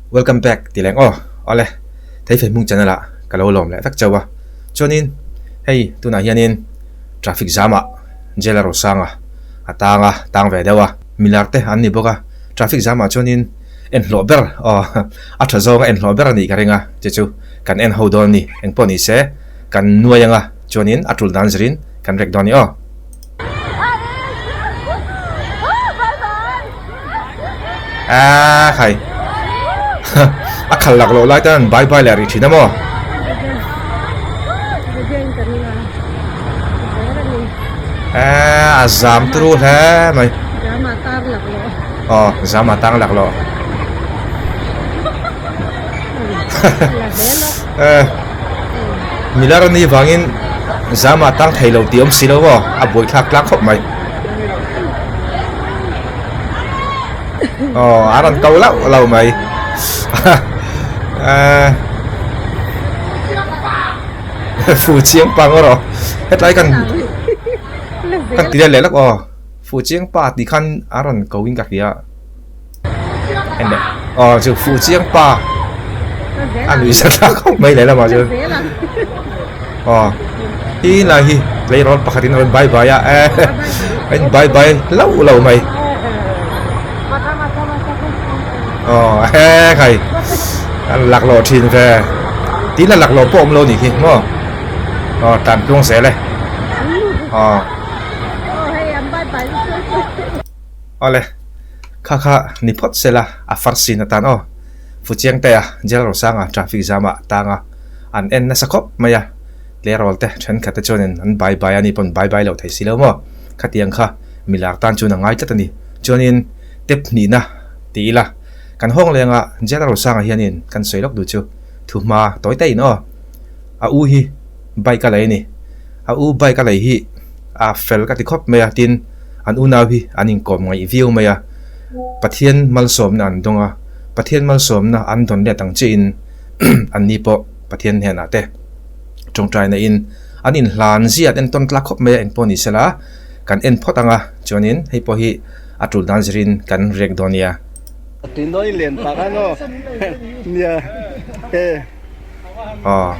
Welcome back ti leng aw. Awle, Theifei Hmung channel ah ka lo lawm leh vek chauh a. Chuanin hei tunah hianin traffic jam ah jail a rosang a, a tang a, tang ve deuh a. Milar te an ni bawk a, traffic jam ah chuanin en hlawh ber aw a tha zawng a en hlawh ber a nih ka ring a, che chu kan en ho dawn a ni. Engpawh ni se kan nuai anga chuanin a tul dan zirin kan rek dawn a ni aw. Aaa khai a khal lak loh lai tan an bye bye leh rih thin a maw? Aaa a zam turu hle mai. Aw zam a tang lak loh. Milar a nih vangin zama tang thei lo tih awm si lo aw, a buaithlak tlang khawp mai. Aw, a rawn ko lauh lo mai. Fu chiang pa ngawr aw, hetlai kan kan ti let leh lawk aw, fu chiang pa tih khan a rawn ko in ka hria. Aw chu fuh chiang pa a nuih zat thlak khawp mai leh lamah chuan aw hi lai hi tleirawl pakhatin a rawn bye bye a eh a in bye bye hlauh lo mai aw he khai an laklawh thin ve tin a laklawh pawh awm lo nih khi maw aw tan tluang zel e aw. Awle, kha kha ni phawt sela a far sin atan aw. Fuchiangtea Jail Rosanga traffic jam ah tang a, an en nasa khawp mai a, tleirawl te thenkhat te chuanin an bai bai a ni pawn bai bai lo thei si lo maw? Khatiang kha milar tan chuan a ngai tlat a ni. Chuanin tep hnihna ti ila, kan hawng lenga Jail Rosanga hianin kan sawi lawk duh chu thu hma tawi te in aw. A u hi bike a lei a ni. A u bike a lei hi a fel ka ti khawp mai a, tin an unau hi an inkawm ngaih viau mai a, Pathian malsawmna an dawng a, Pathian malsawmna an dawn let ang chiahin an ni pawh Pathian hnenah te tawngtaina in an inhlan ziat entawn tlak khawp mai a, engpawh ni sela kan en phawt ang a, chuanin hei pawh hi a tul dan zirin kan rek dawn nia. Tui nawi len tak a no nia he. Aw.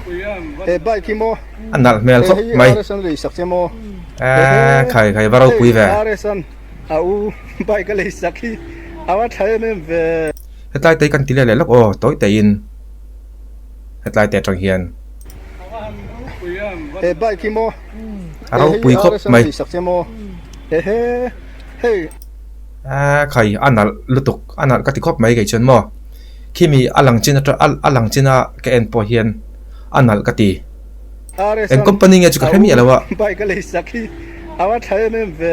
He bike hi maw. A nalh hmel khawp mai. Eee khai khai va ropui ve. Hetlai te hi kan ti leh leh lawk aw tawi teiin hetlai te atang hian. A ropui khawp mai. Eee khai a nalh lutuk a nalh ka ti khawp mai kei chuan maw khimi a lang chin atang a lang china ka en pawh hian a nalh ka ti. Eng company nge chu ka hre miah lo a. Bike a lei sak hi a va tha em em ve.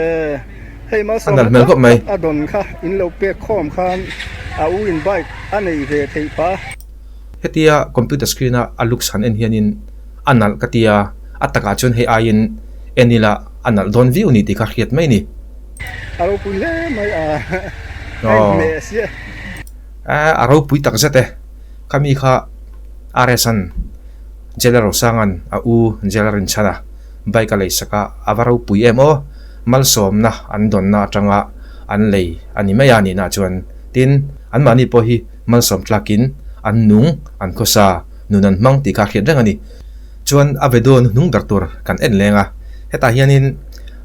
Hei A nalh hmel khawp mai. A dawn kha in lo pek khawm khan a u in bike a nei ve theih pah. Hetia computer screen a a looks han en hianin a nalh ka tia, a takah chuan hei aiin en ila a nalh dawn viau ni tih kha hriat mai ni. A ropui hle mai a, a inhmeh sia. A ropui takzet e, khami kha RS-a'n Jailer Rosanga'n a u Jailer Rinchhana bike a lei sak a, a va ropui em aw, malsawmna an dawnna atanga an lei a ni mai a nihna chuan tin, anmahni pawh hi malsawm tlakin an nung, an khawsa, nun an hmang tih kha a hriat reng a ni. Chuan a video hnung ber tur kan en leng a, hetah hianin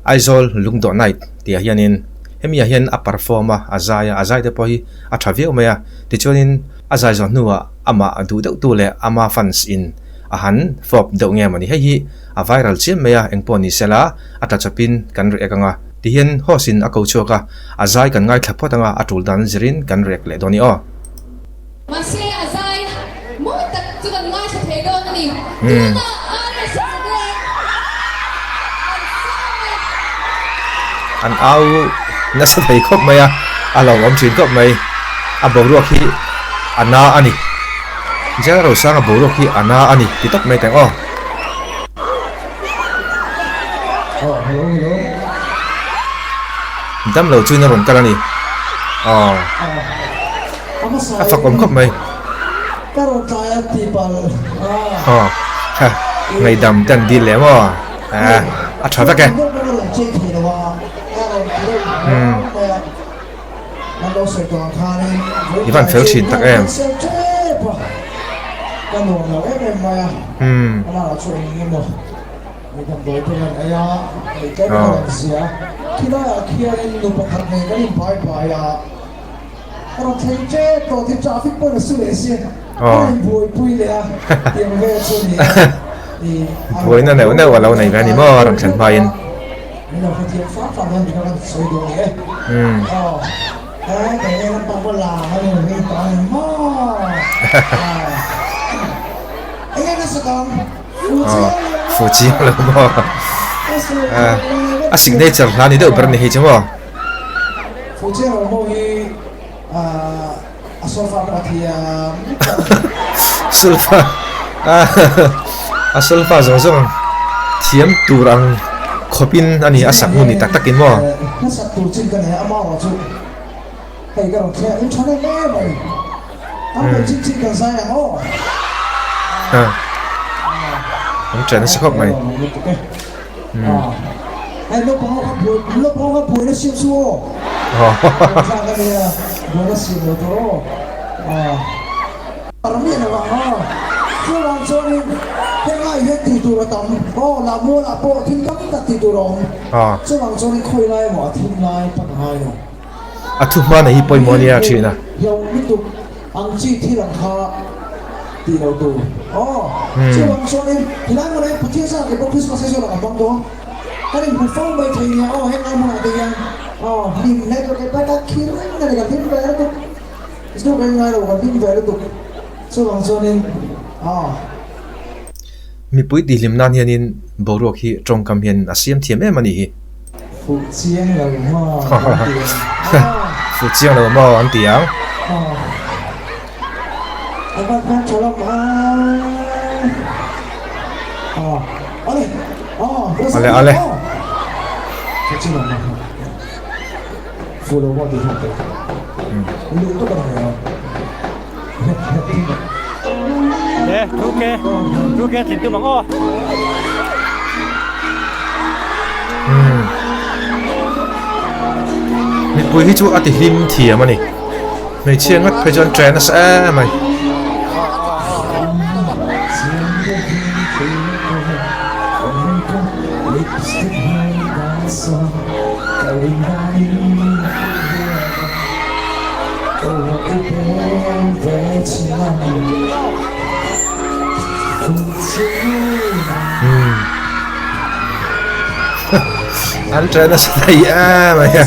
Aizawl Lungdawh Night tihah hianin hemi ah hian a perform a, a zai a, a zai te pawh hi a tha viau mai a, tichuanin a zai zawh hnuah amah a duh deuh tu leh ama fans in a han fawp deuh nge mawni hei hi a viral chiam mai a engpawh ni sela a tla chawpin kan react anga tihian host in a ko chhuak a a zai kan ngaithla phawt anga a tul dan zirin kan react leh dawn i aw. Mahse a zai mawi tak chu kan ngaithla thei dawn a ni. Tunah RS te an sawm e. An au nasa thei khawp mai a, a lo awm thin khawp mai. A boruak hi a na a ni. Jal Rosanga boruak hi a na a ni ti tawp mai teng aw. Damlo chuin a rawn kal a ni. Aw. A fak awm khawp mai. Aw. Ngaihdam te an dil leh maw? A tha vek e. Umm. I van fel thin tak em. Umm. Aw. Buaina neuh neuh a lo nei ve a ni maw a rawn thlen hmain. Umm. Aw fu chiang lo maw. A signature hla ni deuh ber a ni hei chu maw. Sulfa a sulfa zawng zawng thiam tur ang khawpin a ni a sak hun ni tak takin maw. An chen nasa khawp mai. A thu hmana hi pawimawh a nia thin a. Mipui tihhlim nan hianin boruak hi tawngkam hian a siam thiam em a nih hi. Fuh chiang lo maw an ti ang. Fuh chiang lo maw an ti ang. A van hmang tha lam a. Ale. Ale ale. Fuh chiang lo maw. Fuh lo maw ti hian te. Lu to kan nei a. E 2K 2K tlin tum ang aw. Mipui hi chu a ti hlim thiam a ni. Hmeichhia ngat phei chuan ṭe nasa em mai. An ṭe nasa thei em mai a.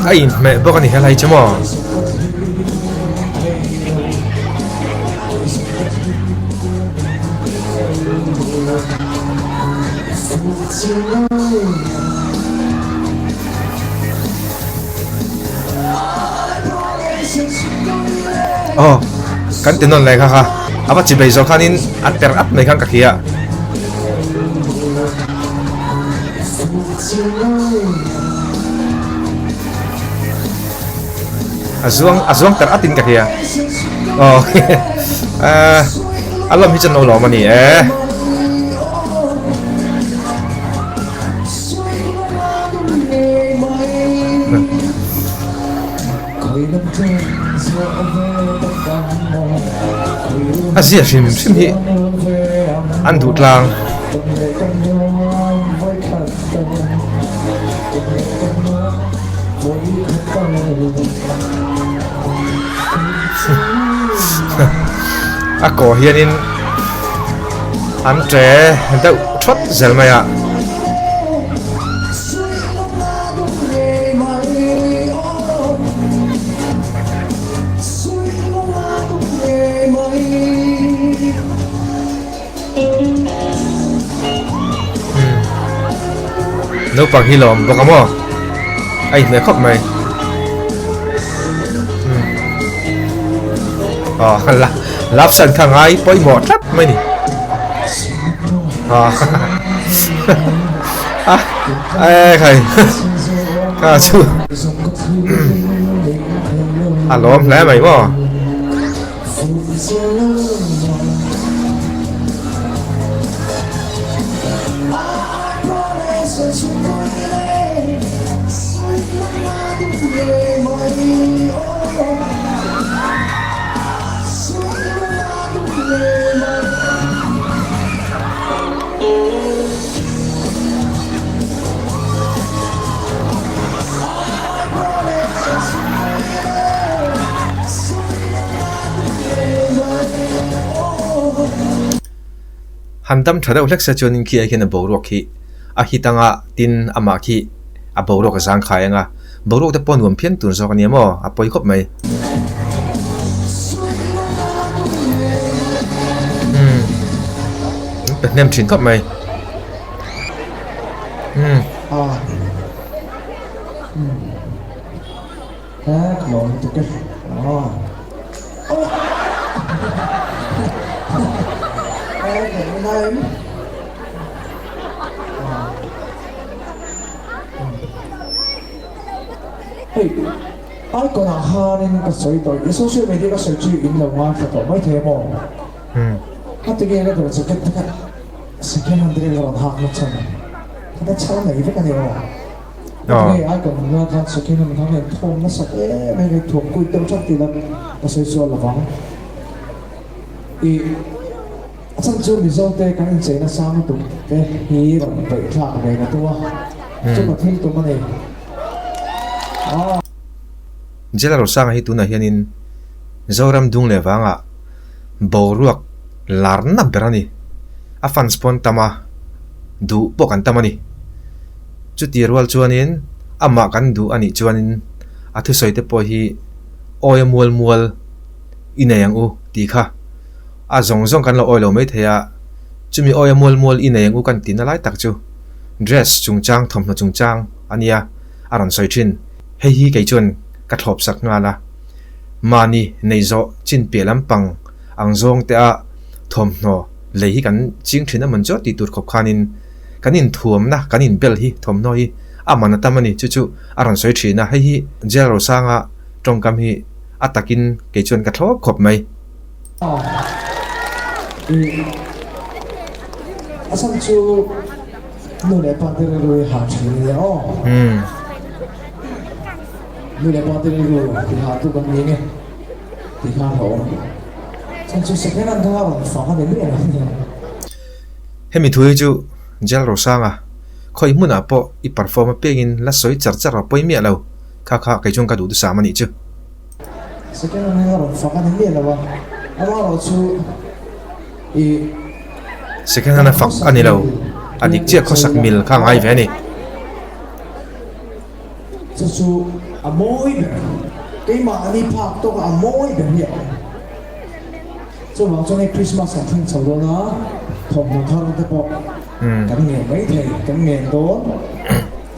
A inhmeh bawk a ni helai chu maw. Aw kan ti nawn leh kha kha a va chi bei zawh khanin an ter at mai khan ka hria. A zuang a zuang ter atin ka hria. Aw a lawm hi chuan lo lawm a ni e. A zia hrim hrim hi an duh tlang. A kaw hianin an ṭe deuh ṭhawt zel mai a. Naupang hi lawm bawk a maw a inhmeh khawp mai aw la love sign kha ngai pawimawh tlat mai ni aw. A e khai kha chu a lawm hle mai maw. Han dam tha deuh hlek se chuanin khi ai khian a boruak hi a hit anga tin amah khi a boruak a zangkhai anga boruak te pawh nuam phian tur zawk ania maw a pawi khawp mai. Umm an pe hnem thin khawp mai. Umm. Hei icon ah khanin ka sawi tawh i social media ka sawi chu in lo ngaithla tawh mai thei maw? A ti nge ka dawr jacket te kha second hand te ka rawn hak na chhan kha ta chhar nei vek a ni aw. A ti nge icon hmu lai khan second hand khan ka inthawm nasa em em a thuam kuit deuh that tih la ka sawi sual lovang. I a chhan chu Mizo te kan inchei nasa lutuk te hi rawn peih thlak ve ka tum a, chu ka thil tum a ni. Jela Rosanga hi tunah hianin Zoram dung leh vangah boruak larna ber a ni. A fans pawh an tam a, duh pawh kan tam a ni. Chuti rual chuanin amah kan duh a nih chuanin a thusawi te pawh hi awi a mual mual i nei ang u tih kha a zawng zawng kan lo awi lo mai thei a, chumi awi a mual mual i nei ang u kan tihna lai tak chu dress chungchang thawmhnaw chungchang a nia a rawn sawi thin. Hei hi kei chuan ka thlawp sak nghal a, mahni nei zawh chin piah lampang ang zawng te a thawmhnaw lei hi kan ching thin a mawn chu tih tur khawp khanin kan inthuamna kan inbel hi thawmhnaw hi a man a tam a ni chu chu a rawn sawi thin a, hei hi Jail Rosanga tawngkam hi a takin kei chuan ka thlawp khawp mai. A chhan chu Nu leh pa te rilru hi hah thin ania aw. Nu leh pa te rilru ti hah tu kan ni nge ti khan a awm. Chhan chu second hand kha rawn fang a ni miah lo ania. Hemi thu hi chu Jail Rosanga khawi hmunah pawh i perform apiangin la sawi char char a pawi miah lo kha kha kei chuan ka duh dusam a nih chu. Second hand hi a rawn fang a ni miah lo a, amaherawh chu i. Second hand a fak a ni lo, a dik chiah khawsak mil kha a ngai ve a ni. Chu chu a mawi ber, keimah ni phak tawk a a mawi ber hi a awm. Chuvang chuan hei Christmas kan thleng chho dawn a, thawmhnaw thar te pawh kan ngen mai thei, kan ngen dawn.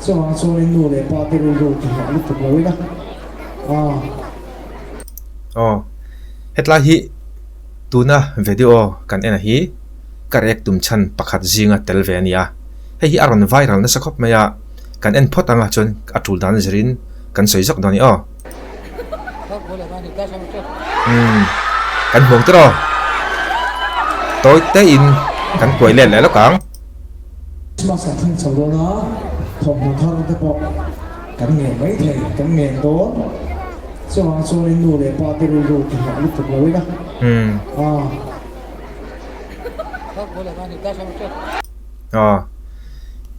Chuvang chuanin nu leh pa te rilru ti hah lutuk lo ila. Aw, hetlai hi tuna video kan en a hi ka react tum chhan pakhat zinga tel ve a ni a, hei hi a rawn viral nasa khawp mai a, kan en phawt anga chuan a tul dan zirin kan sawi zawk dawn a ni aw. Umm, kan hmuang tir aw, tawi te in kan kuai let leh lawk ang. Christmas kan thleng chho dawn a, thawmhnaw thar te pawh. Kan ngen mai thei, kan ngen dawn. Chuvang chuanin nu leh pa te rilru ti hah lutuk lo ila. Aw. Aw.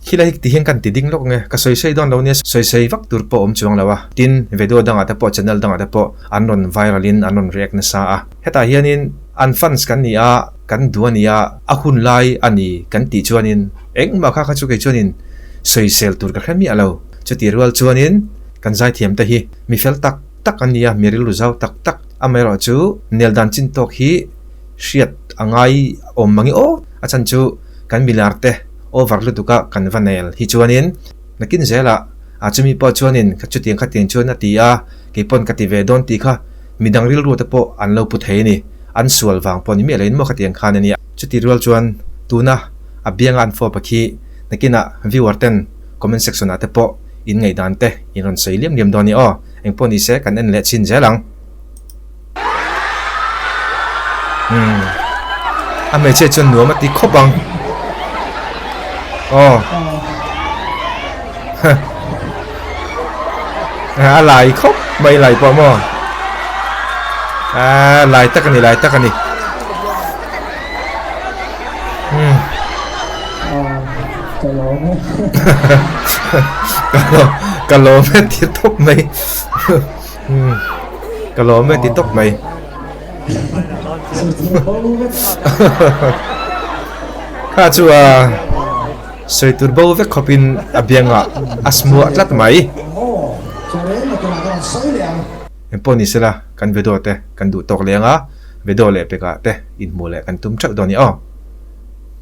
Khilai hi ti hian kan ti ding lawk nge, ka sawi sawi dawn lo nia, sawi sawi vak tur pawh awm chuang lo a. Tin, video dangah te pawh, channel dangah te pawh an rawn viral in an rawn react nasa a. Hetah hianin an fans kan ni a, kan duh a ni a, a hun lai a ni kan tih chuanin engmah kha kha chu kei chuanin sawisel tur ka hre miah lo. Chutih rual chuanin kan zaithiam te hi mi fel tak tak an ni a, mi rilru zau tak tak. Amaherawh chu nel dan chin tawk hi hriat a ngai awm mang i aw. A chhan chu kan milar te over lutuk a kan va nel hi chuanin nakin zelah a chumi pawh chuanin chutiang khatiang chuan a ti a, kei pawn ka ti ve dawn tih kha midang rilru te pawh an lo pu thei a ni. An sual vang pawh ni miah loin maw khatiang khan a nia. Chutih rual chuan tuna a bianga an fawpa khi. Nakinah viewer ten comment section ah te pawh in ngaihdan te in rawn sawi liam liam dawn a ni aw. Engpawh ni se kan en leh chin zel ang. Umm a hmeichhia chuan nuam a ti khawp ang. Aw a lai khawp mai lai pawh maw a lai tak a ni lai tak a ni. Umm Ka lawm e. Ka lawm e ti tawp mai. Umm ka lawm e ti tawp mai. Kha chu a sawi tur bo vek khawpin a biangah a smuah tlat mai. Engpawh ni sela kan video te kan duh tawk leng a, video leh pekah te inhmuh leh kan tum theuh dawn i aw.